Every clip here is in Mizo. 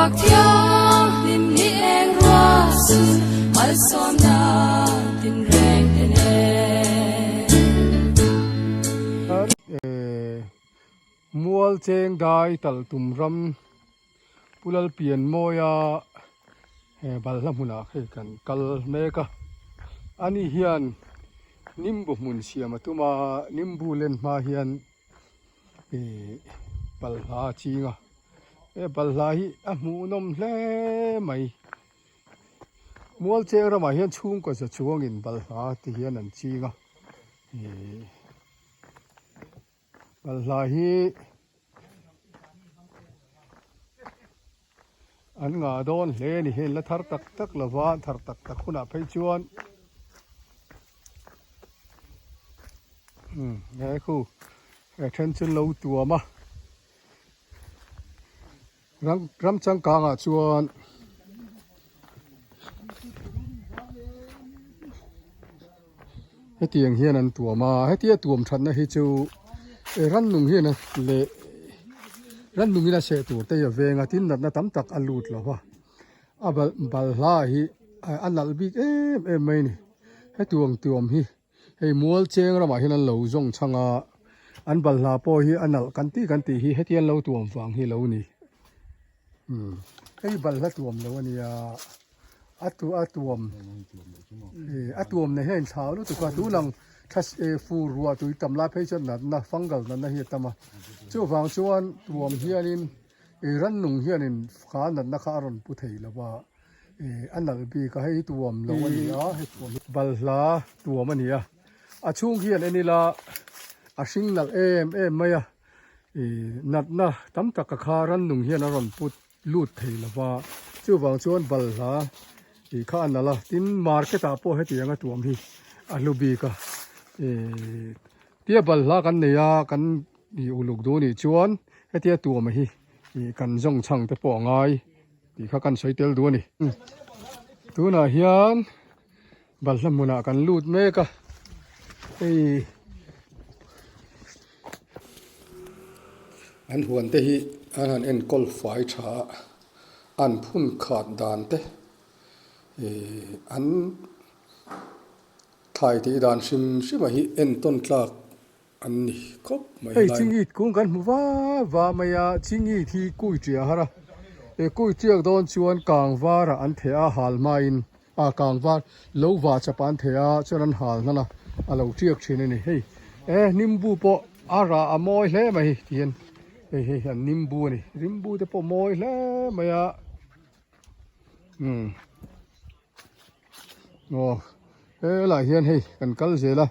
Thluak thianghlim ni eng ruah sur malsawmna tinreng te nen. Mual cheng dai tal tum ram Pu Lalpianmawia he balhla hmunah hei kan kal mek a, ani hian nimbu hmun siam a tum a, nimbu len hma hian Ih balhla a ching a he balhla hi a hmuhnawm hle mai mualcheng ramah hian chhungkaw za chuangin balhla ti hian an ching a ih balhla hi an ngah dawn hle a ni hei la thar tak tak lova thar tak tak hunah phei chuan umm he khu he then chu lo tuam a ram ram changkang ah chuan Hetiang hian an tuam a, hetia tuam thatna hi chu rannung hian a leh rannung in a seh tur te hi a veng a, tin natna tam tak a lut lo va, a bal balhla hi a nalh bik em em mai a ni, hetiang tuam hi hei mual cheng ramah hian an lo zawng chhang a, an balhla pawh hi a nalh kan tih kan tih hi hetiang lo tuam vang hi lo ni, umm hei balhla tuam lo a nia. A tu a tuam a tuam nei hian thlau lutuk a tunang thla fur ruah tui tam lai phei chuan natna fungal natna hi a tam a chuvang chuan tuam hianin ih rannung hianin kha natna kha a rawn pu thei lo va ih a nalh bik a hei tuam lo a ni a hei balhla tuam a ni a a chhung hian en ila a hring nalh em em mai a ih natna tam tak a kha rannung hian a rawn put. lut thei lo va, chuvang chuan balhla tih kha a nalh a, tin market ah pawh hetiang a tuam hi a hlu bik a, ihh tia balhla kan nei a kan ih uluk duh nih chuan hetia tuam hi ih kan zawng chhang te pawh a ngai tih kha kan sawi tel duh a ni. Tunah hian balhla hmunah kan lut mek a, hei. An huan te hi an han enkawl fai tha a, an phun khat dan te ihh an thlai tih dan hrim hrim ah hi entawn tlak an ni khawp mai Hei chingit kung kan hmu va va mai a, chingit hi kui ṭiah har a, he kui ṭiak dawn chuan kang varah an theh a hal hmain A kang var lo va chap an thei a chuan an hal hnan a a lo tiak thin a ni hei e nimbu pawh a rah a mawi hle mai ti hian hei hei hian nimbu a ni nimbu te pawh mawi hle mai a umm aw helaiah hian hei kan kal zel a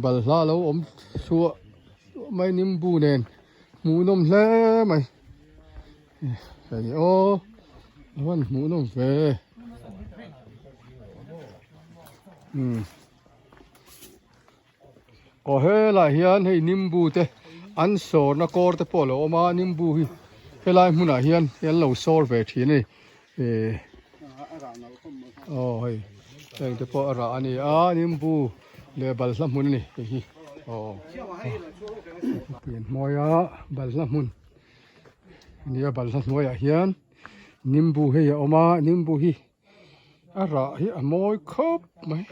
balhla lo awm thluah mai nimbu nen hmuhnawm hle mai. Hei aw a van hmuh nawm ve umm aw helaiah hian hei nimbu te an sawrna kawr te pawh a lo awm a nimbu hi helai hmunah hian an lo sawr ve thin a ni eh aw hei heng te pawh a rah a ni a nimbu leh balhla hmun a ni hei hi aw pianhmawia balhla hmun. Nia balhla hnuaiah hian nimbu hei a awm a nimbu hi a rah hi a mawi khawp mai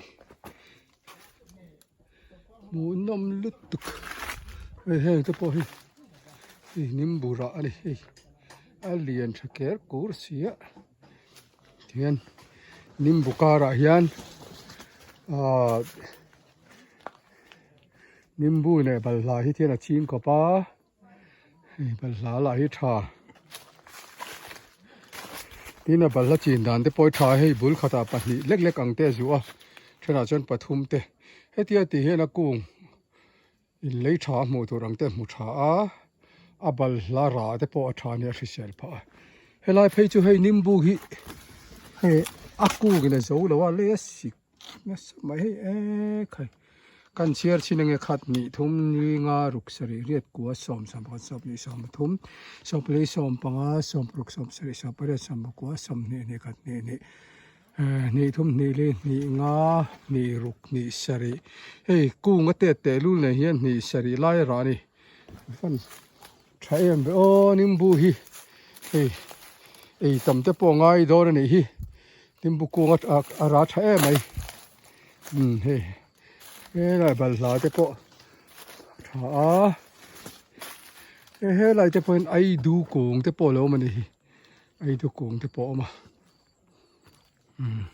hmuhnawm lutuk hei heng te pawh hi hei nimbu rah a ni hei a lian tha ker kur si a tihian nimbu karah hian ahh nimbu leh balhla hi thian a ching khawp a. Hei balhla lah hi tha tin a balhla chin dan te pawh hi tha a hei bul khatah pahnih lek lek ang te a zuh a thenah chuan pathum te hetia tih hian a kung in lei tha a hmuh tur ang te a hmu tha a a balhla rah te pawh a tha nia a hrisel phah a helai phei chu hei nimbu hi hei a kung in a zo lo a lei a sik Nasa mai hei ekhai kan chhiar chhin ange khat hnih thum nui nga ruk sarih riat kua sawm sawm pakhat sawm hnih sawm pathum sawm pali sawm panga sawm paruk sawm sarih sawm pariat sawm pakua sawm hnih hnih khat hnih hnih hnih thum hnih li hnih nga hnih ruk hnih sarih hei kung a tet teh lul nei hian hnih sarih lai a rah a ni fan tha em ve aw nimbu hi hei. Ei tam te pawh ngai dawn a nih hi nimbu kung a rah tha em mai umm hei helai balhla te pawh a tha a helai te pawhin aidu kung te pawh a lo awm a nih hi aidu kung te pawh a awm a umm.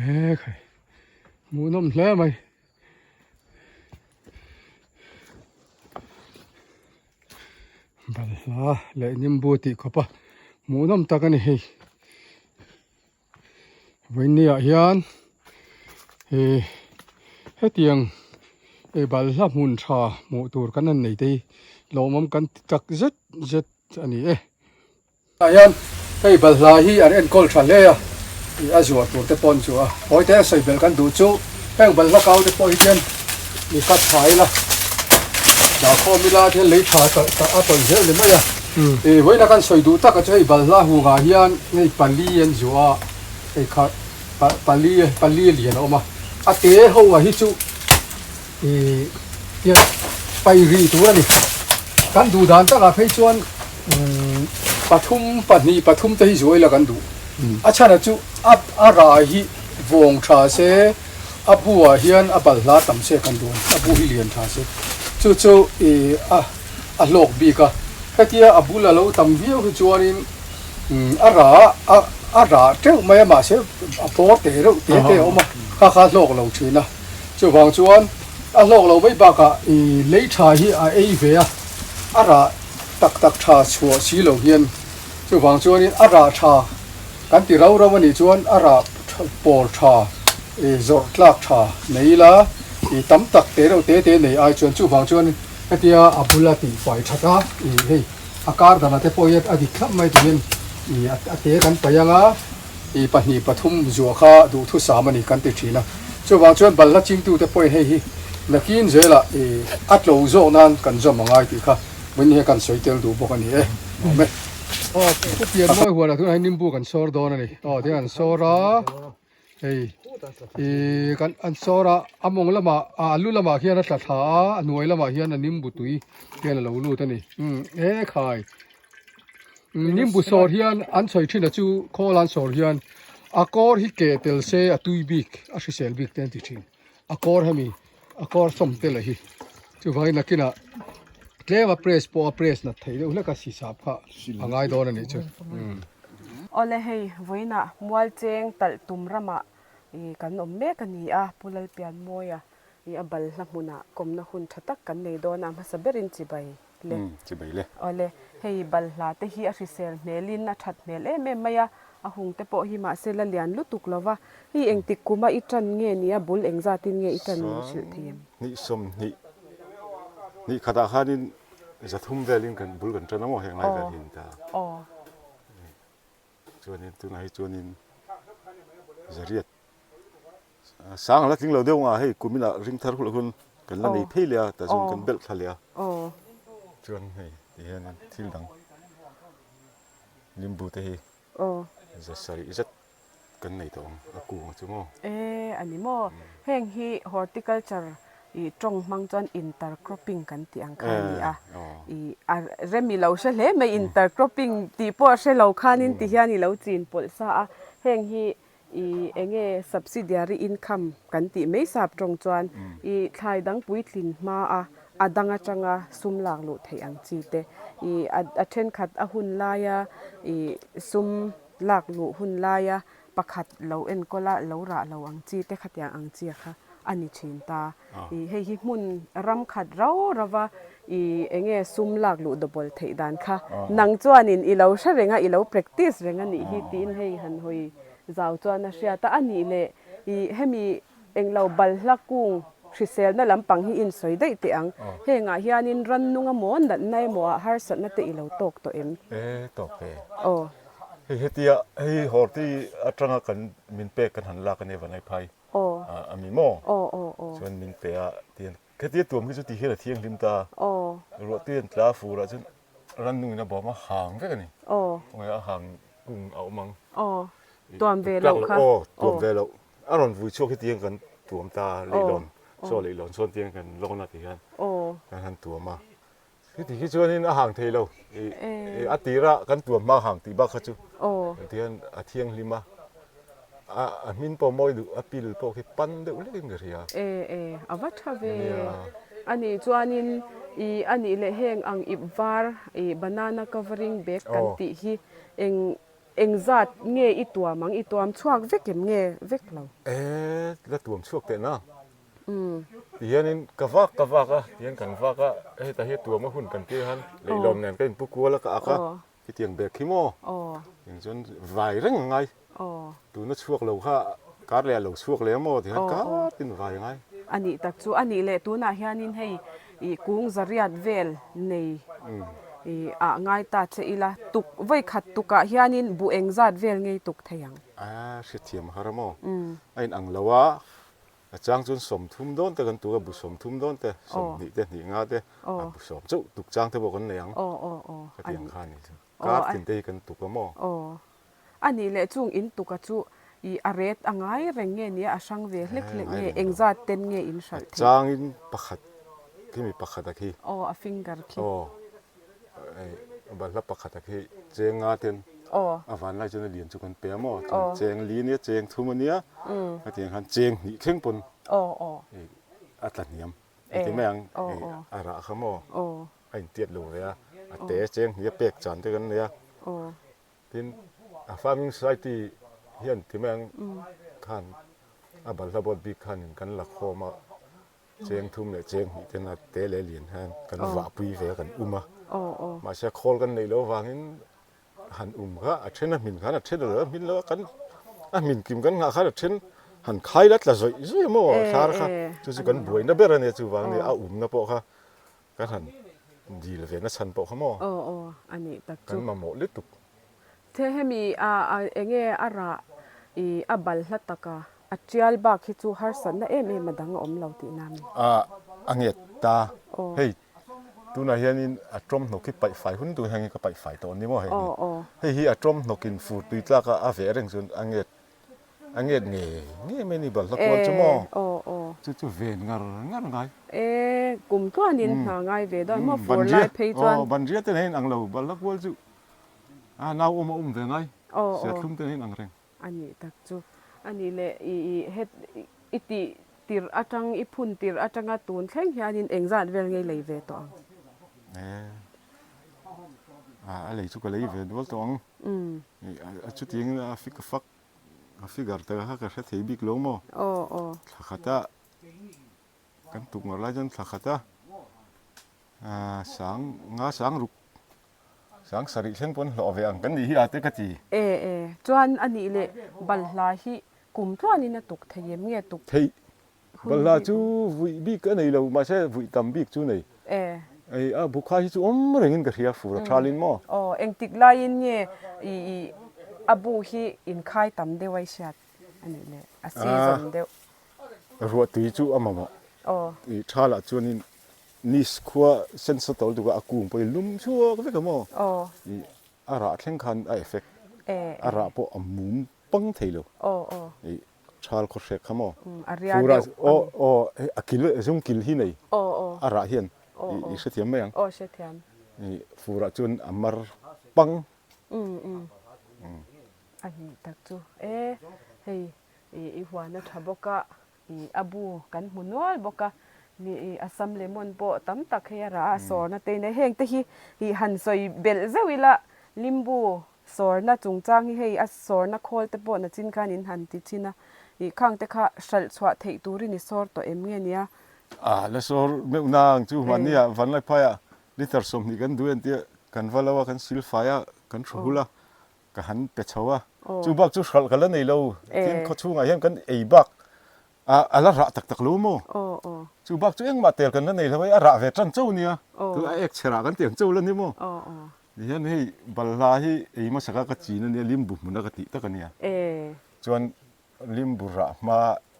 He khai hmuhnawm hle mai. Balhla leh nimbu tih khawp a hmuhnawm tak a ni hei vawiin ah hian ih hetiang ih balhla hmun tha hmuh tur kan han nei te hi lawmawm kan ti tak zet zet a ni e. Tah hian hei balhla hi an enkawl tha hle a, ih a zuar tur te pawh an chu a, hawi te a sawi belh kan duh chu heng balhla kau te pawh hi hian ih cut tha ila dah khawm ila tihian lei tha a tawlh zel ni mai a, ih vawiin a kan sawi duh tak a chu hei balhla hungah hian hei pali an zuah a, hei kha pali pali lian a awm a, a te ho ah hi chu ih tihian pai rih tur a ni, kan duh dan takah phei chuan. Pathum pahnih pathum te hi zuai la kan duh. A chhan chu a a rah hi vawng tha se a buah hian a balhla tam se kan duh a ni. A bu hi lian tha se chu chu ih a a hlawk bik a. Hetia a bul a lo tam viau hi chuanin a rah a a rah teuh mai a mahse a bawr te reuh te te a awm a kha kha a hlawk lo thin a. Chuvang chuan a hlawk lo mai bakah ih lei tha hi a ei ve a a rah. tak tak tha chhuah si lo hian chuvang chuanin a rah tha kan ti rau rau a nih chuan a rah pawl tha ih zawrh tlak tha nei ila ih tam tak te reuh te te nei ai chuan chuvang chuan hetia a bula tih fai that a ih hei a kar danah te pawh hian a dik thlap mai tiin ih a te kan paih ang a ih pahnih pathum zuah kha duhthusam a ni kan ti thin a chuvang chuan balhla chingtute pawhin hei hi nakin zelah ih a tlo zawk nan kan zawm a ngai tih kha. Vawiin hi kan sawi tel duh bawk a ni e. Awm e. Aw pu pian mawi huanah tunah hian nimbu kan sawr dawn a ni. Aw tihian an sawr a, hei ih kan an sawr a, a mawng lamah ah a lu lamah khian a tla thla a, a hnuai lamah hian a nimbu tui hian a lo lut a ni. Umm e khai. Nimbu sawr hian an sawi thin a chu khawl an sawr hian a kawr hi keh tel se a tui bik a hrisel bik te an ti thin. A kawr hemi a kawr sawm te leh hi chuvangin nakinah tlem a press pawh a press nat theih deuh hlek a sisap kha a ngai dawn a nih chu. Awle hei vawiinah Mualcheng talh tum ramah ih kan awm mek a ni a, Pu Lalpianmawia ih a balhla hmunah kawmna hun tha tak kan nei dawn a, hmasa berin chibai le. Chibai le. Awle, hei balhla te hi a hrisel hmelin a that hmel em em mai a, a hung te pawh hi mahse la lian lutuk lo va, hei engtik kuma i tan nge nia bul engzatin nge i tan hrilh thei em? Hnih sawmhnih hnih khatah khanin zathum velin kan bul kan tan a maw heng lai vel hi an ta. Aw. Chuanin tunah hi chuanin zariat Sang a la tling lo deuh ang a, hei kum inah ring thar hulh hun kan la nei phei leh a, tah chuan kan belh thla leh a. Chuan hei ti hian thil dang limbu te hi za sarih zet kan nei tawh ang a kung chu maw. E a ni maw, heng hi horticulture ih tawng hmang chuan intercropping kan tih ang kha a ni a, ih a rem i lo hre hle mai intercropping tih pawh a hre lo khanin ti hian i lo chin pawlh sa a, heng hi I enge subsidiary income kan tih mai sap tawng chuan i thlai dang puitlin hma a a dang atanga sum lak luh theih ang chi te i a thenkhat a hun laia i sum lak luh hun laia pakhat lo enkawl a lo rah lo ang chi te khatiang ang chi kha a ni thin ta. I hei hi hmun ram khat rau rau va i enge sum lak luh double theih dan kha nang chuanin i lo hre reng a i lo practice reng a nih hi tiin hei han hawi zau chuan a hriat a, a nih leh i hemi englo balhla kung hriselna lampang hi insawi daih teh ang hengah hianin rannung emaw natna emaw ah harsatna te i lo tawk tawh em? E tawk e. Aw. Hei hetia hei horti atanga kan min pek kan han lak ania Vanaiphai. Aw. A mi maw? Aw aw aw. Chuan min pe a tian khetia tuam khi chu ti hian a thianghlim ta. Aw. Ruah tui an tla fur ah chuan rannung in a bawm a hang vek a ni. Aw. Khawngaih a hang kung a awm ang. Aw. Tuam ve loh kha. Aw tuam ve loh. A rawn vui chhuak hi tiang kan tuam ta leihlawn. Saw leihlawn sawn tiang kan lawn a ti hian kan han tuam a. Khiti khi chuanin a hang thei lo. A tira kan tuam hma hang tih bak kha chu tihian a thianghlim a. A hmin pawh mawi duh, a pil pawh khi pan deuh hlekin ka hria. E e, a va tha ve. A nih chuanin i a nih leh heng ang ip var i banana covering bag kan tih hi eng Engzat nge i tuam ang? I tuam chhuak vek em nge vek lo? E, la tuam chhuak teh na. Tihianin ka vak ka vak a, tihian kan vak a, hetah hian tuam a hun kan tir han leihlawm nen ka inpu kual a ka ak a, khitiang bag khi maw? Tiang chuan vai reng a ngai. Tuna chhuak lo kha kar leh a lo chhuak leh a maw? Tihian kartin vai a ngai. A nih tak chu, a nih leh tunah hianin hei I kung zariat vel nei i ah ngai ta che ila tuk vawi khat tukah hianin buh eng zat vel ngei tuk thei ang. A hrethiam har a maw? A in ang lo a, a chang chuan 30 dawn te kan tuk a, bu 30 dawn te, 20 te, hnih nga te, a bu sawm chauh tuk chang te pawh kan nei ang. Khatiang kha a ni chu. Kar tin te hi kan tuk a maw? A nih leh chung in tuka chu i a ret a ngai reng nge nia a hrang ve hlek hlek nge engzat ten nge in hralh theih? A changin pakhat khi mi pakhat a khi. Aw a finger khi. Aw balhla pakhat a khi cheng nga ten a van lai chuan a lian chu kan pe a maw chuan cheng li ania cheng thum ania hetiang khan cheng hnih thleng pawn a tla hniam engti mai ang a rah kha maw a intiat lo ve a a te cheng hnih a pek chan te kan nei a. Tin, a Farming Society hian ti mai ang khan a balhla board bik khanin kan la khawm a, cheng thum leh cheng hnih ten a te leh lian hian kan vahpui ve a, kan um a. Mahse khawl kan neih loh avangin han um kha a then a hmin khan a then a lo a hmin lo a, kan a hmin kim kan nghah khan a then han khai la tla zawih zawih a maw thlar kha chu chu kan buaina ber a nia chuvang nia a umna pawh kha Kan han dil ve na chhan pawh kha maw? Aw aw a nih tak chu. Kan mamawh lutuk. The hemi a a enge a rah i a bal hla tak a, a tial bak hi chu harsatna em em a dang a awm lo tihna a mi? A a nget ta. Hei tunah hianin a tawm hnawk hi paih fai hun tur hian ka paih fai tawh a ni maw hei hi. Hei hi a tawm hnawkin fur tui tlak a a veh reng chuan a nget A nget ngei ngei mai ni balhla kual chu maw? Chu chu ven ngar ngar ngai. E, kum tluanin hna ngai ve dawn maw fur lai phei chuan. Aw, banria te nen ang lo balhla kual chu a nau awm a awm ve ngai. Siathlum te nen ang reng. A nih tak chu. A nih leh i i het i tih tirh atang i phun tirh atanga tun thleng hianin engzat vel ngei lei ve tawh ang? E, a lei chu ka lei ve dual tawh ang. A chutiangin a fik a fak a figure te kha ka hre thei bik lo maw? Aw aw. Thla khat a kan tuk ngar lai chuan thla khat a sang nga sang ruk sang sarih thleng pawn hlawh ve ang kan nih hi a te ka ti. E e chuan a nih leh balhla hi kum tluanin a tuk thei em nge tuk? Theih Balhla chu vuih bik a nei lo, mahse vuih tam bik chu nei. E. Ei a bukha hi chu awm rengin ka hria fur a thalin maw? Aw, engtik laiin nge i i a bu hi inkhai tam deuh a i hriat a nih le, a season deuh. Ruah tui chu a mamawh. Aw. I thalah chuanin nis khua sensa tawlh tuk a, a kung pawh i lum chhuak vek a maw? Aw. I a rah thleng khan a effect. E. A rah pawh a mum pang thei lo. Aw aw. I Thal khaw hrek kha maw? A ria deuh. Aw aw a kil zung kil hi nei. Aw aw. A rah hian i hrethiam mai ang. Aw hrethiam. I furah chuan a mar pang. Um um. A nih tak chu e hei i huan a tha bawk a i a bu kan hmu nual bawk a i Assam lemon pawh tam tak hei a rah a sawrna te in heng te hi i han sawi belh zeuh ila limbu Sawrna chungchang hi hei a sawrna khawl te pawh nachin khan in han ti thin a, ih khang te kha hralh chhuah theih turin i sawr tawh em nge nia? A la sawr meuh na ang chu mahnia Vanlaiphaiah liter 20 kan duh en tia kan va lo a, kan sil fai a, kan thu hul a, ka han pe chho a, chu bak chu hralh ka la nei lo, tin khawchhungah hian kan ei bak A a la rah tak tak lo maw? Aw aw. Chu bak chu engmah tel kan la nei lo hei a rah ve tan chauh nia. Aw. Chu a ek chhe rah kan ti ang chauh la ni maw? Aw aw. Tihian hei balhla hi ei hmasaka ka chin a nia limbu hmuna ka tih tak a nia. E. Chuan limbu rah hma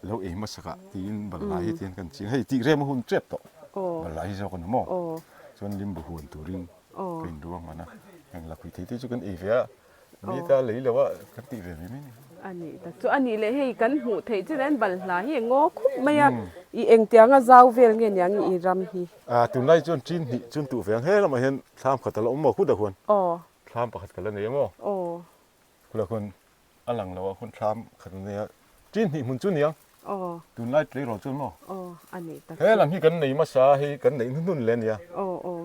lo ei hmasakah tiin balhla hi tihian kan ching. Hei tih rem a hun tep tawh. Aw. Balhla hi zawk a ni maw? Aw. Chuan limbu huan turin Aw. ka inru a hman a. Heng lakhuih thei te chu kan ei ve a. Ni ta lei lo a kan tih ve mai mai ni. A nih tak chu a nih leh hei kan hmuh theih chin hian balhla hi a ngaw khup mai a. I engtianga zau vel nge niang i ram hi? A, tunlai chuan ṭin hnih chuan tuh ve ang he lamah hian thlam khat a la awm maw khutah khuan? Aw. Thlam pakhat ka la nei a maw? Aw. Khutah khuan a lang lo a khuan thlam khat a nei a, ṭin hnih hmun chu niang. Aw. Tunlai tleirawl chuan maw? Aw, a nih tak chu. He lam hi kan nei hmasa a, hei kan neih hnuhnun le a nia. Aw, aw.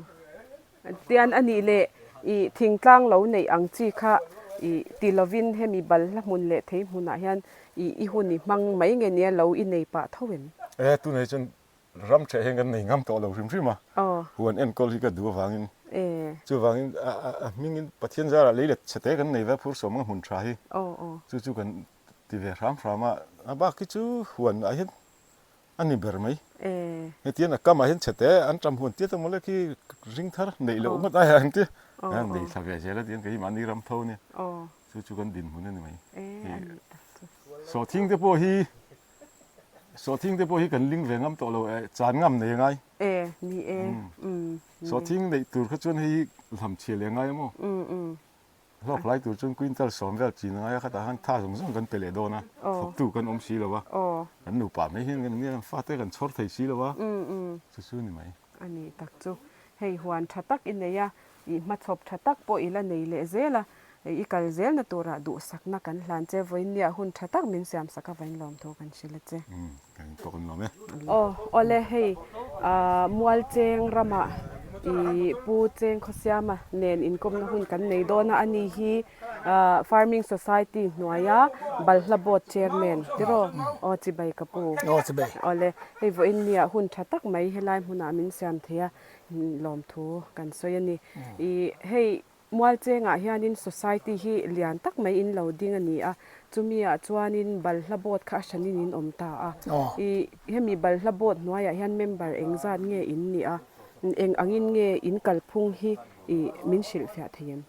Tian a nih leh i thingtlang lo neih ang chi kha i ti lovin hemi balhla hmun leh thei hmunah hian i i hun i hmang mai nge nia lo i nei pah tho em? E, tunah hi chuan ram ṭheh hian kan nei ngam tawh lo hrim hrim a, huan enkawl hi ka duh avangin. Chuvangin a hmingin Pathian zarah lei let chhete kan nei ve a, phur sawm ang hmun ṭha hi. Chu chu kan ti ve hram hram a, a bak hi chu huan ah hian a ni ber mai. Hetiang a kam ah hian chhete an ṭam huan tiat a mawle khi ring thar neih loh ngawt ai ang ti. Nei thla ve zel a tiang kei mahni ram tho a nia. Chu chu kan dinhmun a ni mai. Sawhthing te pawh hi Sawhthing te pawh hi kan ling ve ngam tawh lo e, chan ngam nei a ngai. E, ni e, umm. Sawhthing neih tur kha chuan hei hi hlam chhia leh a ngai a maw? Umm umm. Hlawk lai tur chuan quintal sawm vel chin a ngai a, khatah khan tha zawng zawng kan pe leh dawn a, thawktu kan awm si lo a, kan nupa mai hian kan nia kan fate kan chhawr thei si lo a, chu chu a ni mai. A nih tak chu, hei huan tha tak i nei a, I hmachhawp tha tak pawh i la nei leh zel a, i kal zelna turah duhsakna kan hlan che, vawiinniah hun tha tak min siamsak a vain lawmthu kan hrilh a che. Umm, kan in tawk an lawm e. Aw, awle hei Mualcheng ramah i Pu Cheng Khawsiama nen inkawmna hun kan nei dawn a, ani hi Farming Society hnuaia Balhla Board Chairman tiraw? Aw chibai ka pu. Aw chibai. Awle, hei vawiinniah hun tha tak mai helai hmunah min siam thei a, Lawmthu kan sawi a ni. I hei Mualchengah hianin society hi lian tak mai in lo ding a ni a, chumi ah chuanin balhla board kha a hranin in awm ta a. I hemi balhla board hnuaiah hian member engzat nge in nih a, eng angin nge in kalphung hi i min hrilhfiah thei em?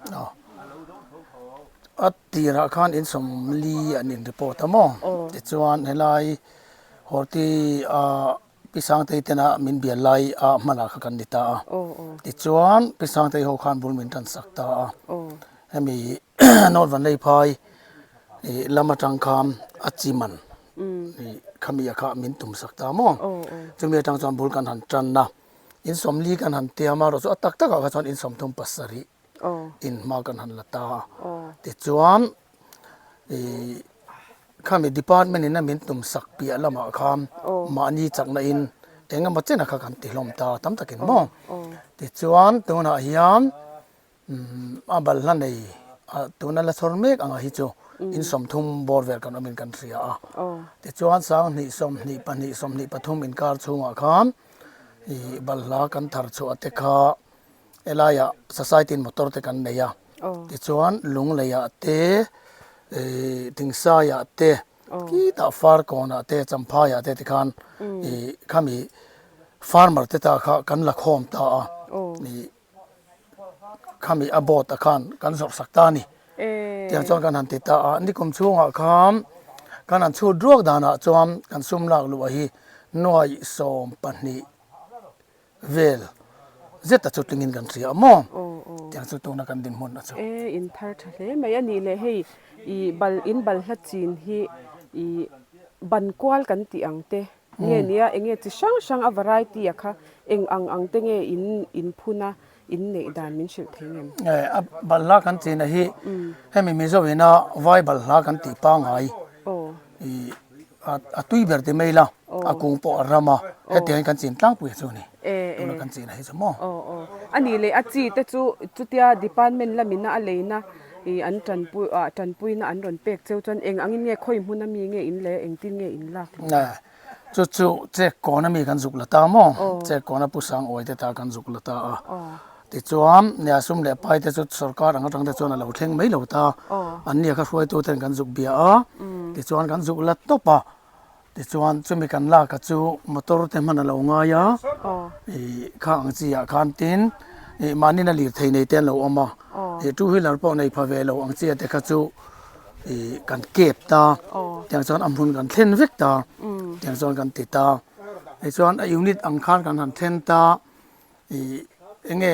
A tirah khan in sawmli an in report a maw? Tichuan helai Horti a Pi Sangtei tena min bial lai a hmanah kha kan ni ta a. Tichuan Pi Sangtei ho khan bul min tan sak ta a. Hemi North Vanleiphai lam atang khan a chi man khami a kha min tum sak ta maw. Chumi atang chuan bul kan han tan a, in sawmli kan han tiam a, erawh chu a tak takah kha chuan in 37 in hma kan han la ta a. Tichuan Ih khami department in a min tum sak piah lamah khan mahni chakna in eng emaw chen a kha kan ti hlawm ta tam takin maw tichuan tunah hian a balhla nei tuna la chhawr mek anga hi chu in 30 bawr vel kan awmin kan hria a tichuan 20 22 23 inkar chhungah khan ih balhla kan thar chhuah te kha Helaiah society in motor te kan nei a, tichuan Lungleiah te, Thingsaiah te, khitah Farkawnah te, Champhaiah te tikhan ih khami farmer te ta kha kan la khawm ta a, ih khami a boat ah khan kan zawrh sak ta a ni. Tiang chuan kan han ti ta a, nikum chhungah khan kan han chhut ruak danah chuan kan sum lak luh hi nuaih 12 Vel zet a chu tlingin kan hria a maw? Tiang chu tuna kan dinhmun a chu. E in thar tha hle mai a nih leh hei i bal in balhla chin hi i ban kual kan tih ang te nge nia enge chi hrang hrang a variety a kha eng ang ang te nge in in phun a in neih dan min hrilh thei ngem? E a balhla kan chin a hi hemi Mizo ina vai balhla kan tih pangai i a tui ber ti mai la a kung pawh a ram a hetiang hi kan chin tlangpui a chu ni tuna kan chin a hi chu maw. Aw aw a nih leh a chi te chu chutia department lamina a leina ih an tanpui ah tanpuina an rawn pek cheu chuan eng angin nge khawi hmun ami nge in leh engtin nge in lak le chu chu check kawn ami kan zuk la ta maw check kawn a pu sang awi te ta kan zuk la ta a. Tichuan, nia sum leh pai te chu sorkar ang atang te chuan a lo thleng mai lo ta. An nia kha hruaitu ten kan zuk bia a, tichuan kan zuk la tawp a. Tichuan chumi kan lak a chu motor te hman a lo ngai a, ih kha ang chi ah khan tin ih mahni na lirthei nei te an lo awm a, ih two wheeler pawh nei pha ve lo ang chi te kha chu ih kan kep ta, tiang chuan a hmun kan thlen vek ta, tiang chuan kan ti ta. Tichuan a unit ang khan kan han then ta. Ih enge.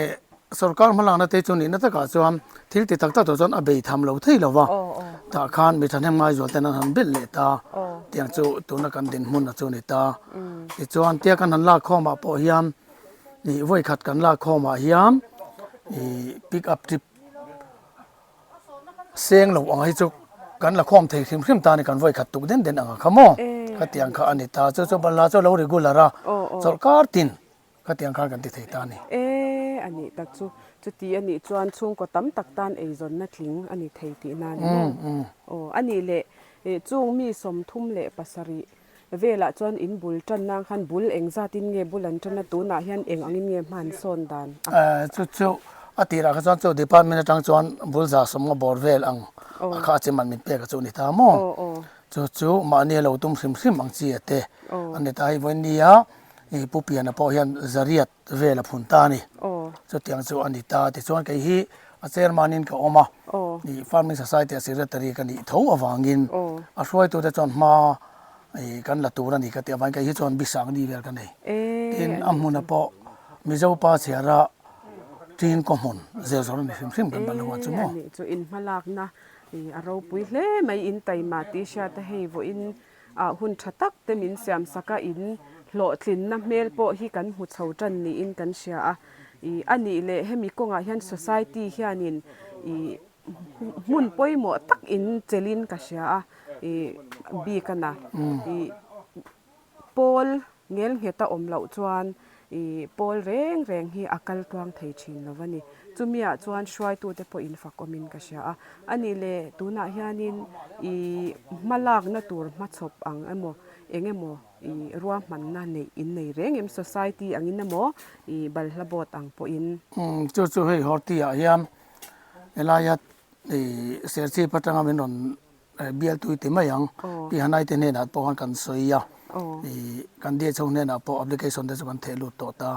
Sorkar hmalakna te chu nihna takah chuan thil ti tak tak tur chuan a bei tham lo thei lo va, tah khan mi thahnem ngaizual ten an han belh leh ta tiang chu tuna kan dinhmun a chu ni ta. Tichuan tia kan han lak khawmah pawh hian ih vawi khat kan lak khawmah hian ih pick up trip seng lo ang hi chu kan la khawm thei hrim hrim ta a ni kan vawi khat tuk den den ang a kha maw khatiang kha a ni ta chu chu balhla chu a lo regular a chawlhkar tin. Khatiang khan kan ti thei ta a ni. E, a nih tak chu. Chuti a nih chuan chhungkaw tam tak tan eizawnna tling a ni thei tihna a ni maw? Aw, a nih leh chung mi 37 velah chuan in bul tan nang khan bul engzatin nge bul an tan a, tunah hian eng angin nge hman sawn dan a? Chu chu a tirah kha chuan chu department atang chuan bul 150 bawr vel ang a kha a chiman min pek a chu a ni ta maw? Chu chu mahni a lo tum hrim hrim ang chi a te a ni ta. Hei vawiin nia I Pu Piana pawh hian zariat vel a phun ta a ni. Chutiang chu a ni ta. Tichuan kei hi a chairman-in ka awm a, i Farming Society a secretary ka nih tho avangin a hruaitute chuan hma i kan la tur a ni ka tih avangin kei hi chuan bisang ni vel ka nei. Tin, a hmuna pawh Mizo pa chhiara ṭin kaw hmun zel zawr a ni hrim hrim kan ban lo a chu maw. A nih chu in hmalakna i a ropui hle mai in taima tih hriat a hei vawiin Ah hun tha tak te min siam sak a, in hlawhtlinna hmel pawh hi kan hmu chho tan niin kan hria a. Ih a nih leh hemi kawngah hian society hianin ih hmun pawimawh tak in chelhin ka hria a, ih bik a na. Ih pawl ngel nghet a awm loh chuan ih pawl reng reng hi a kal tluang thei thin lo a ni. Chumiah chuan hruaitute pawh in fak awmin ka hria a. A nih leh tunah hianin ih hmalakna tur hmachhawp ang emaw eng emaw ih ruahmanna neih in nei reng em society angin emaw ih balhla board ang pawhin. Umm chu chu hei Horti ah hian helaia ih Serchhip atanga min rawn Bialtui ti mai ang. Pi Hanai te hnenah pawh khan kan sawi a, ih kan DHO hnenah pawh application te chu kan theh lut tawh ta.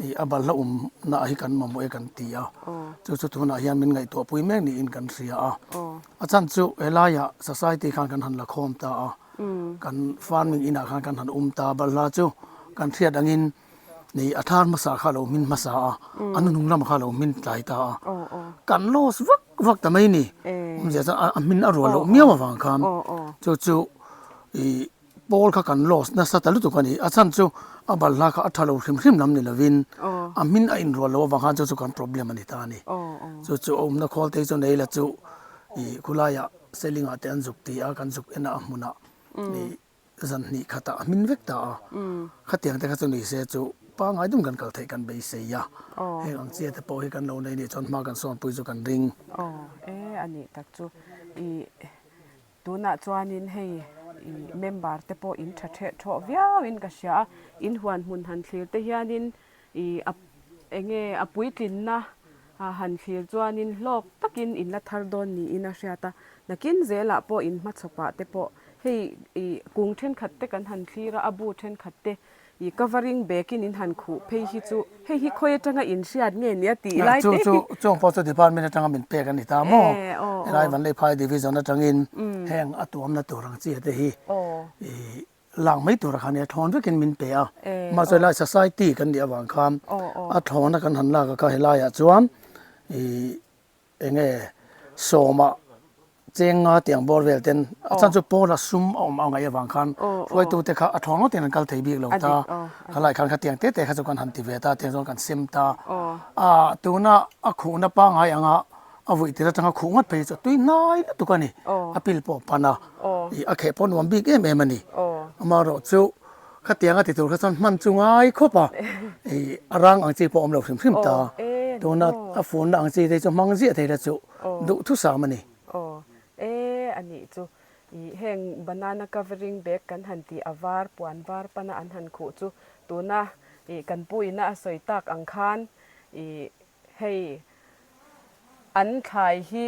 Ih a balhla umna hi kan mamawh e kan ti a, chu chu tunah hian min ngaihtuah pui mek niin kan hria a. A chhan chu helaiah society khan kan han la khawm ta a, kan farming inah khan kan han um ta a, balhla chu kan hriat angin Nei a thar hmasa kha a lo hmin hmasa a, a nuhnung lamah kha a lo hmin tlai ta a, kan loss vak vak ta mai ni. Awmzia chuan a hmin a rual loh miau avang khan chu chu ih pawl kha kan loss nasa ta lutuk a ni. A chhan chu a balhla kha a tha lo hrim hrim lam ni lovin a hmin a inrual loh avang khan chu chu kan problem a ni ta a ni. Chu chu a awmna khawl te hi chu nei la chu ih khulaiah selling ah te an zuk ti a, kan zuk en a a hmunah ih Zan hnih khatah a hmin vek ta a, khatiang te kha chu ni se chu pangngai dum kan kal theih kan beisei a, heng ang chia te pawh hi kan lo nei nih chuan hma kan sawnpui chu kan ring. Aw e a nih tak chu i tunah chuanin hei i member te pawh in tha theh thawh viau in ka hria a, in huan hmun han thlir te hianin i a enge a puitlinna han thlir chuanin hlawk takin in la thar dawn niin a hriat a, nakin zelah pawh in hmachhawpah te pawh Hei ih kung thenkhat te kan han thlir a, a bu thenkhat te ih covering bag in in han khuh phei hi chu hei hi khawi atanga in hriat nge nia tih lai te Chu chu chung pawh chu department atanga min pek a ni ta maw? Helai Vanleiphai division atangin heng a tuamna tur ang chi te hi ih lak mai tura khan a thlawn vekin min pe a. Mahse helai society kan nih avang khan a thlawna kan han lak a kha helaiah chuan ih Enge sawma cheng nga tiang bawr vel ten a chhan chu pawla sum a awm a ngaih avang khan hruaitute kha a thawn ngawtin an kal thei bik lo ta khalai khan khatiang te te kha chu kan han ti ve ta tiang chuan kan sem ta a tuna a khuhna pangngai anga a vui tir atanga khuh ngawt phei chu a tui hnai lutuk a ni a pil pawh a pan a ih a kheh pawh nuam bik em em a ni amaherawhchu Khatiang a ti tur kha chuan hman chu ngai khawp a, ih a rang ang chi pawh a awm lo hrim hrim ta. Tuna a funna ang chi te chu hmang ziah thei la chu duhthusam a ni. Aw e a nih chu. Ih heng banana covering bag kan han tih a var puan var pana an han khuh chu tuna ih kan pu ina a sawi tak ang khan ih Hei an thlai hi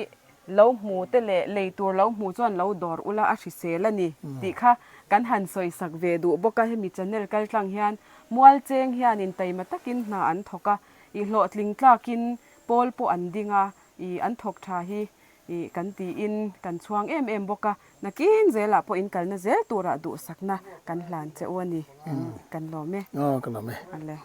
lo hmu te leh lei tur lo hmu chuan lo dawr ula a hrisel a ni tih kha kan han sawi sak ve duh bawk a, hemi channel kal tlang hian mual cheng hianin taima takin hna an thawk a, ih hlawhtling tlakin pawl pawh an ding a, ih an thawk tha hi ih kan tiin kan chhuang em em bawk a, nakin zelah pawh in kalna zel turah duhsakna kan hlan che u a ni, kan lawm e. Aw ka lawm e. Ale.